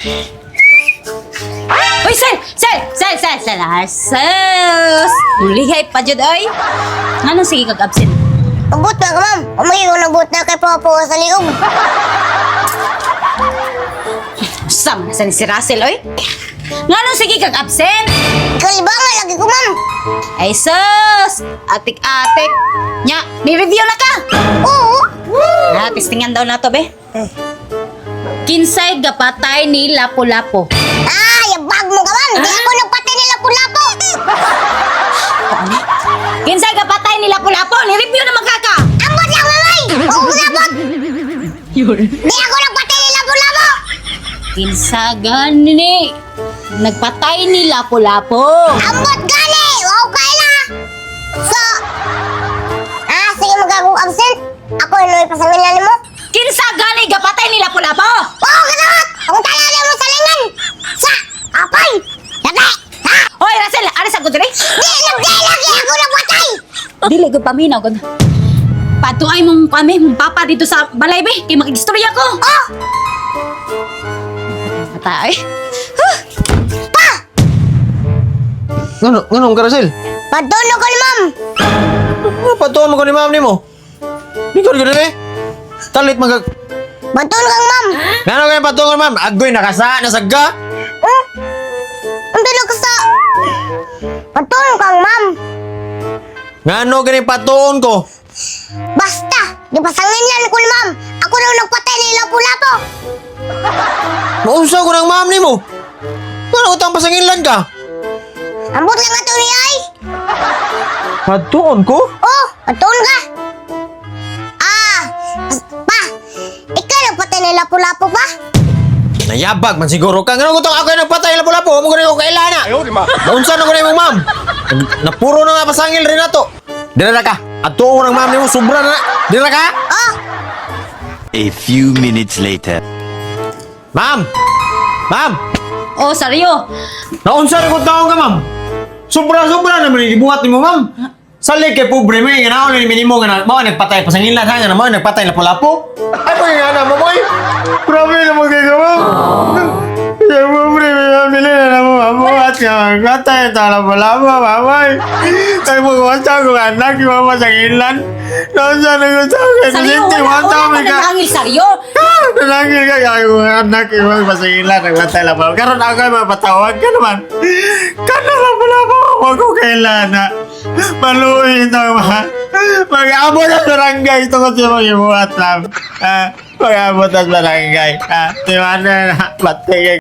Uy, sir! Sir! Sir! Sir! Sir! Ah, sus! Lihay pa jud oy. Nganong sige kag absent? Abot na ka, ma'am. Umay ko nabot na kay Popo sa liog. Sam na sa ni si Russell oy. Nganong sige kag absent? Kalibangan lagi ko, ma'am. Ay sus! Atik-atik. Nya, ni-review na ka. Oo. Ah, testingan daw na to be. Kinsay gapatay ni Lapu-Lapu. Ah, yabag mo ka, ma'am. Di ako nagpatay nila lapu-lapo. Kinsay gapatay ni Lapu-Lapu? Ni-review naman ka. Ambot lang, mamay. Oo, labot. Di ako nagpatay nila lapu-lapo. Kinsa gani nagpatay ni Lapu-Lapu? Ambot gani. Wow, kaila. So, ah, sige magagong absent. Ako yung pasangilan mo. Kinsa gani gapatay ni Lapu-Lapu? Oo, kasawat. Ang talala mo sa lingan. Sa, apay. Labi. Ha? Hoy, Russell, ari sa gudre? Di, nagdi lagi ako nagpatay. Dili gud paminaw gud. Patuay mong kami, mong papa dito sa balay be, kay makigistorya ko. Oh, Mata ay. Pa! Ngano, nganong ka, Russell? Patuno ko ni ma'am. Ano patuon mo ko ni ma'am nimo? Di ko eh. Talit mag. Patuno kang ma'am. Ngano kaya patuon ko ni ma'am? Agoy nakasa nasagga. Oh? Ang tulog ka sa. Patuno kang ma'am. Ngano gani patuon ko? Basta, di pasangin ko ni ma'am. Ako na nagpatay ni Lapu-Lapu. Maunsa ko ng ma'am nimo. Ngano utang pasanginlan ka? Ambot lang ato ni ay. Patuon ko? Oh, patuno ka. Ah, pa. Ikaw nagpatay ni Lapu-Lapu pa? Nayabag man siguro ka. Ngano utang ako yung nagpatay lapu-lapu? Mo gani ko kailana. Ayo di ma. Maunsa na ko ni mong ma'am. Napuro na nga pasangil rin nato. Dira na ka. Atuon ko ng ma'am nimo sobra na. Dira ka. Oh, A few minutes later. Ma'am. Ma'am. Oh, saryo. Naunsa na kong taong ka, ma'am? Sobra-sobra naman yung gibuhat nimo, ma'am. Salik kay pobre mo, nga naon ni minimo nga na, mao nagpatay pasangilan ha, nga na mao nagpatay lapu-lapu. Ay mo nga na mo, boy. Grabe naman kayo, ma'am. Ya, pobre, may pamilya na naman, mabuhat ka, magpatay, ta lapu-lapu, mamay. Ay mo, wasa ko anak, mama sangilan. Naunsa na kong taong ka, Saryo, Vicente, wala, wasa wala mo pa ka. nagangil saryo. Nalangin ka kaya kong anak, iwan pasangilan, nagpatay lapu. Karon ako ay mapatawag ka naman. Kana lapu-lapu, wag ko kailan na. Maluhin ito, ma. Mag-abot ang barangay tungkol sa mga ibuhat lang. Ah, mag-abot ang barangay. Ah, di ba na, patay.